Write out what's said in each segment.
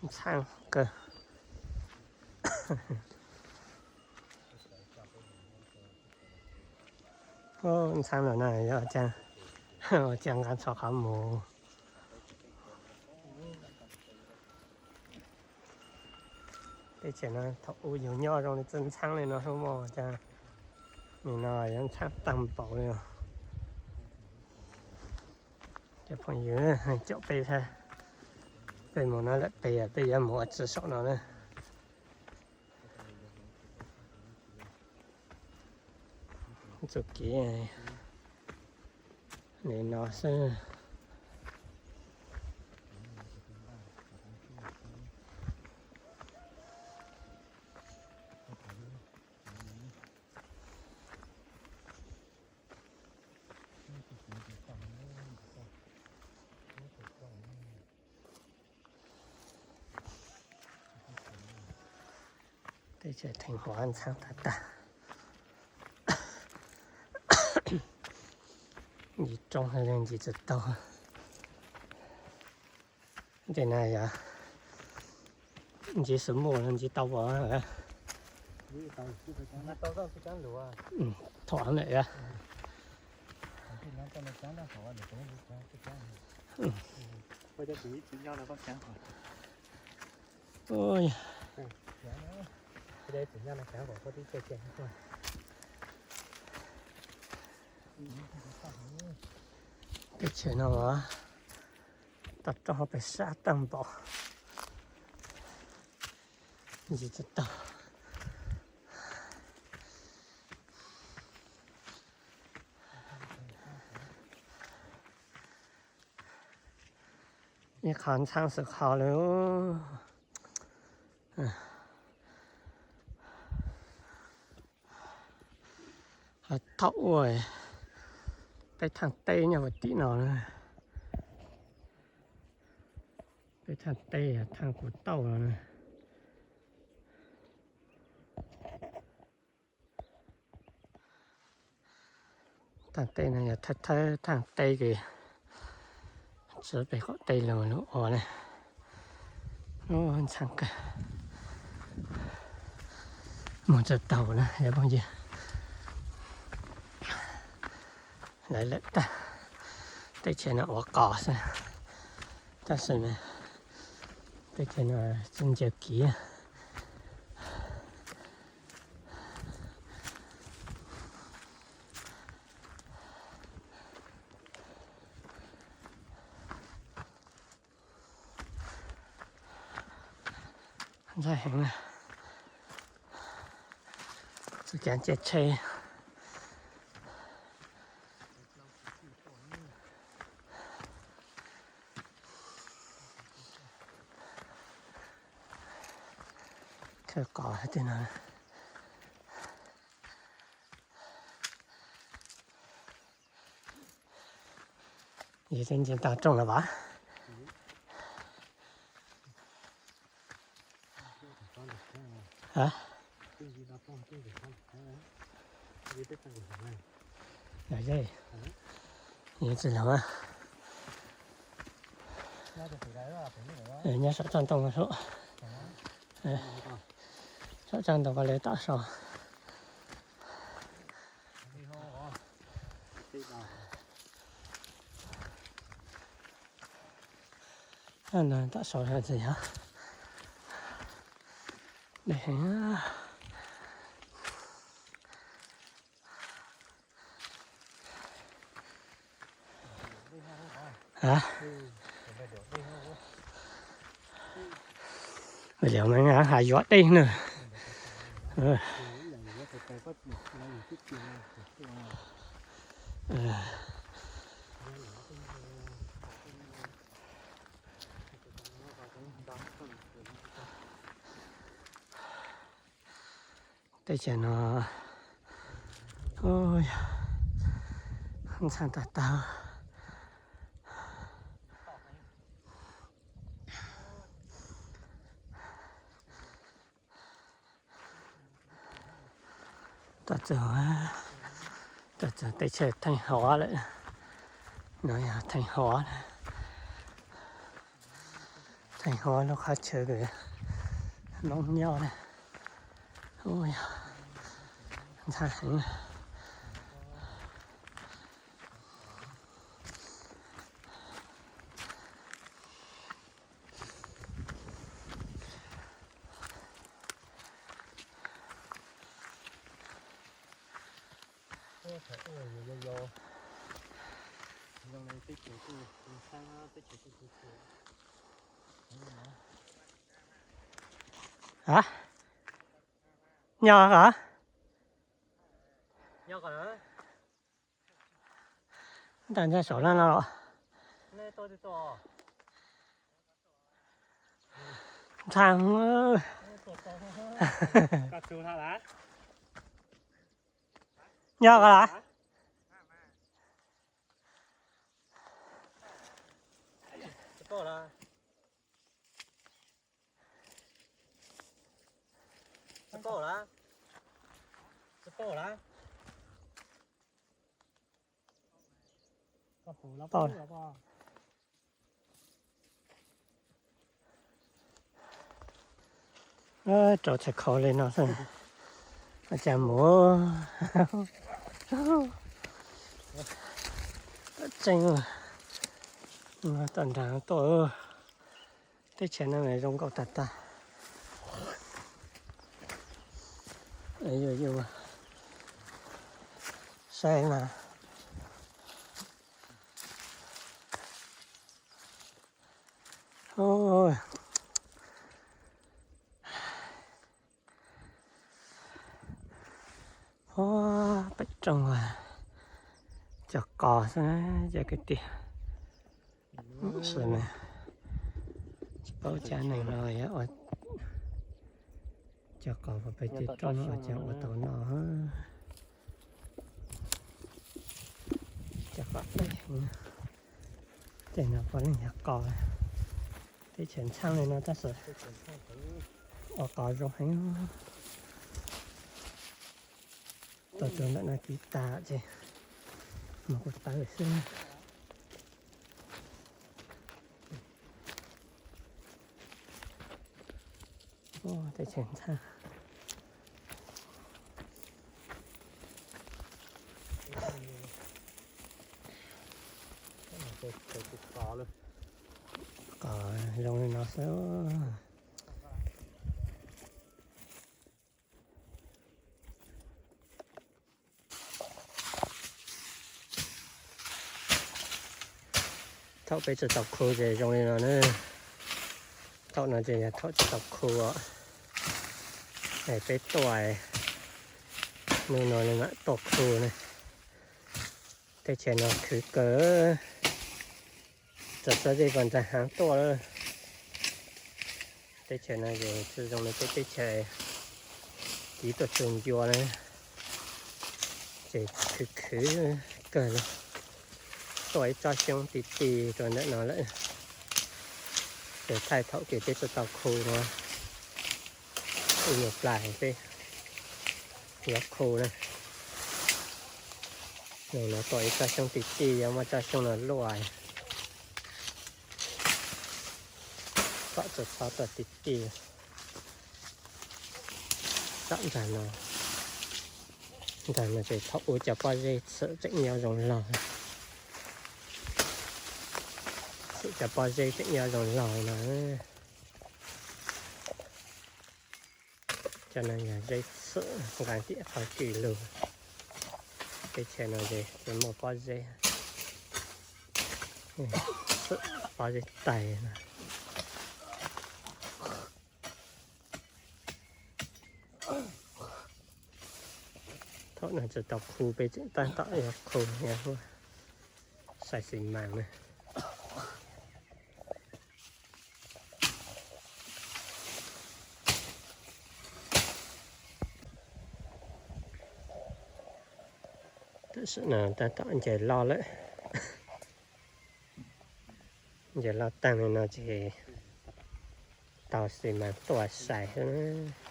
Ntxhab kawg. Ntxhab lawm na, yog ua cas nqa txhom qhov mus. Teb chaws no thaum ub yus nyob zoo li txawj ntxhab li no xwb mog, cas nim no yuav ntxhab tag npaum li. Cov phooj ywg, caum peb, peb mus no lawm peb, peb yuav mus ua tsi saum no na. Txuj kev li no xwb. Teb chaws Theej Huav ntxhab tag tag. Ncig roob ncig tsis tau. Tej no yog ncig xus muj los ncig tau as. Thom lawm. Teb chaws no toj roob pem sab tag npaum, ncig tsis tau. Ib qho ntxhab xwb qhov li. Ho thaum ub peb thaaj teb nyob puag tim no na. Peb thaaj teb yog thaaj kuv tauj no na. Thaaj teb no yog thawj thawj thaaj teb kws tsi pem qaum teb lug lug ua na. Ntxhab kawg. Mus tsis taus na cov phooj ywg. Lawv lawm tag, teb chaws no ua qos xwb, tab sis teb chaws no tsis ncaws kiv. Ntxhab heev na, txoj kev caij tsheb. Khawb qos hab tej no. Yog tseem ntsis tau rooj los as. Yog, yog tsis loog. Nyob saum tsob ntoo, saum tsob ntoo ko le tam sau. Tam sau tsis yog, deb heev. Liam mas has yuav dej na. Teb chaws no ntxhab tag tag. Tuaj txug, tuaj txug teb chaws Theej Huav lawm. No yog Theej Huav na. Qeeg huab lub qhov chaw kws Hmoob nyob na. Ua yog ntxhab heev. Nyob os. Ntag ntshe saum no no los. Ntxhab. Nyob os. Rau txhais khau li no xwb, ua cas mus tseeb. Tom nrad tuaj, teb chaws no zoo nkauj tag tag. Yus yus saib mas. Pem rooj cog qos xwb cov kwv tij. Sim ne, tsis paub cab neeg los yog ua cog qos puas pem tej rooj no ua cas ua tau no. Cog qos, tej no puav leej yog qos. Teb chaws ntxhab li no tab sis ua qos zoo heev. Tuaj rau ntawm no kiv tas ces mus kuv tawv xwb. Teb chaws ntxhab. Qos zoo li no xwb. Thaum peb tsis tau khu ces zoo li no na. Thaum no ces yog thaum tsis tau khu os. Es peb tuaj, hnub no li mam tuaj khu na. Teb chaws no khwv kawg, txawm txhob zej puas ntag haav tuaj lawm. Teb chaws no ces tsis zoo li peb teb chaws kiv tuaj tsuj ncua na, ces khwv khwv kawg li. Tuaj ib tsob xyoob ti ti rau ntawm no lawm. Ces thaij thaum kws peb tsis tau khu no, ib nyuag plag peb yuav khu na. Nws no tuaj ib tsob xyoob ti ti, yuav muab tsob xyoob no luaj kom tsis txhob tuaj ti ti. Tom ntag no, ntag no ces thaum ub cov pob zeb txhwm tseem nyob zoo log, txhwm cov pob zeb tseem nyob zoo log no. Cov no yog zeb txhwm nqa tiam qhov kws lug. Teb chaws no ces tsis muaj pob zeb, txhwm pob zeb tais no. Thaum no tsis tau khu, peb tseem tab tom yuav khu, sai xi mas na. Tam sim no tab tom ncaws loj lawm. Ncaws loj tag li no ces tau xi mas tuaj sai xwb na.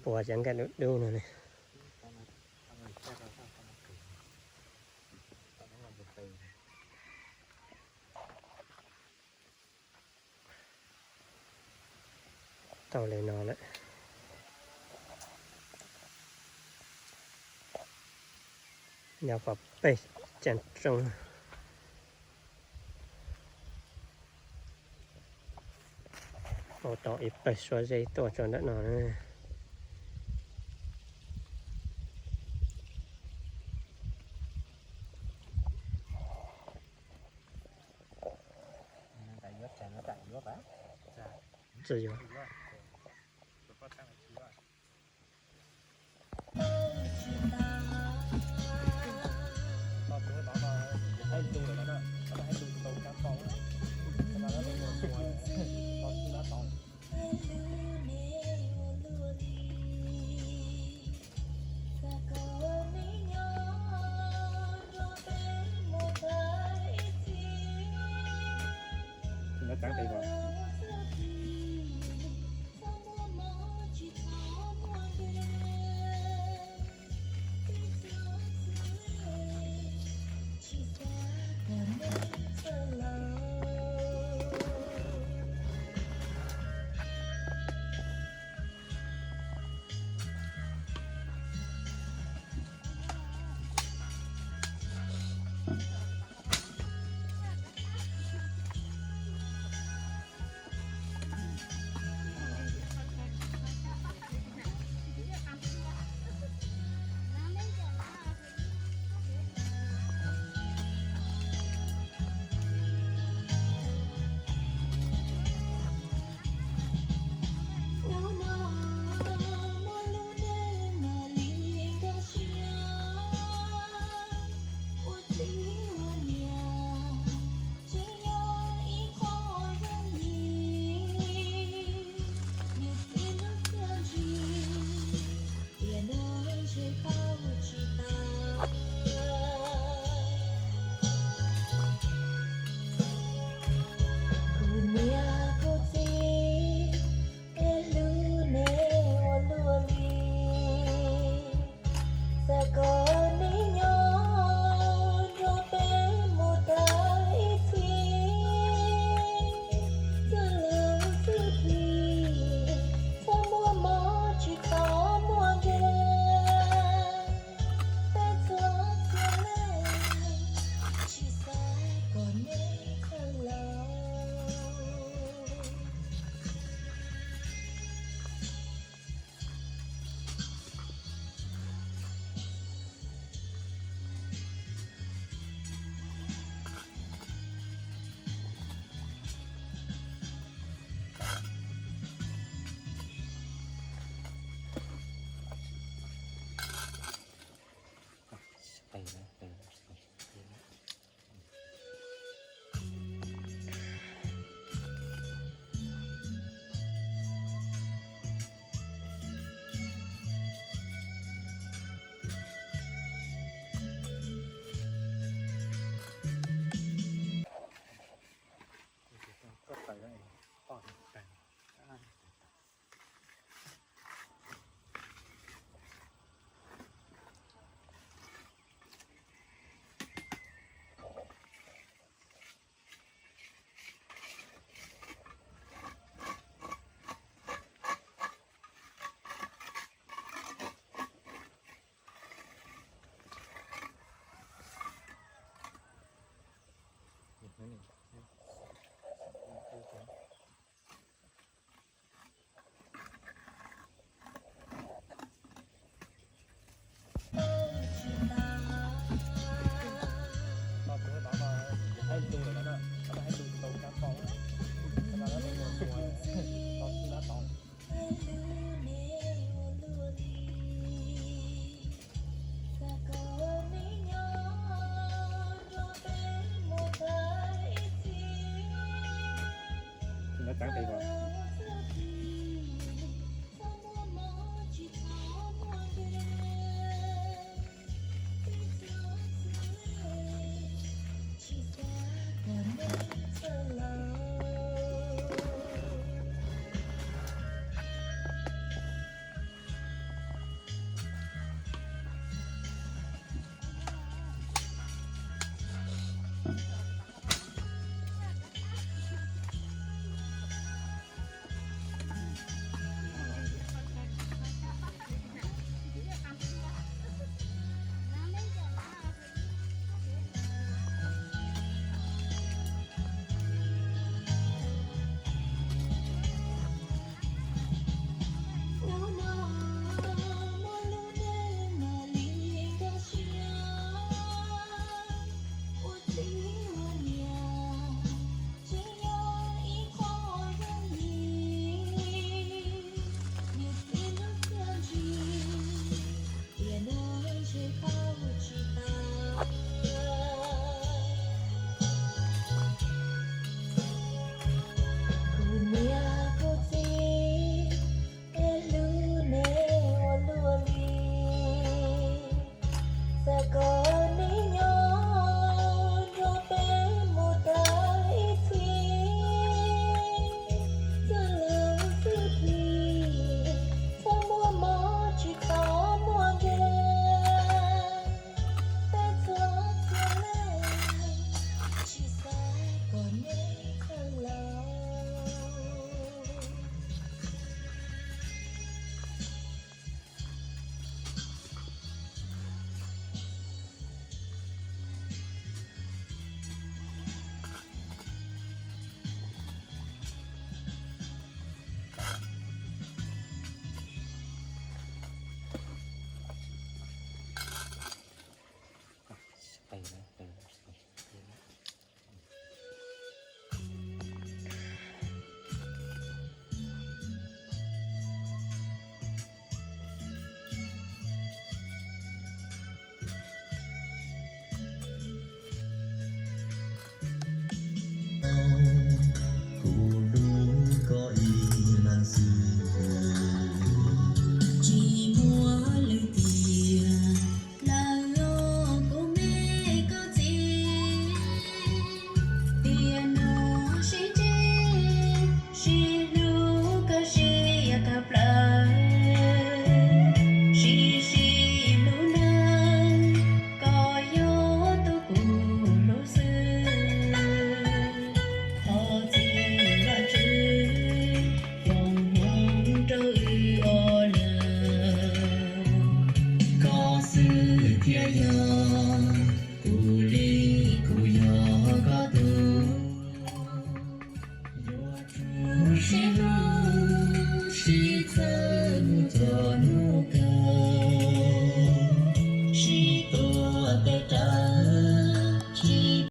Puas cov nkaj dub dub no ne. Tau li no lawm. Nyob pov peg cag rooj. Ua tau ib pawg suab zeb tuaj rau ntawm no na. Tsis yuav.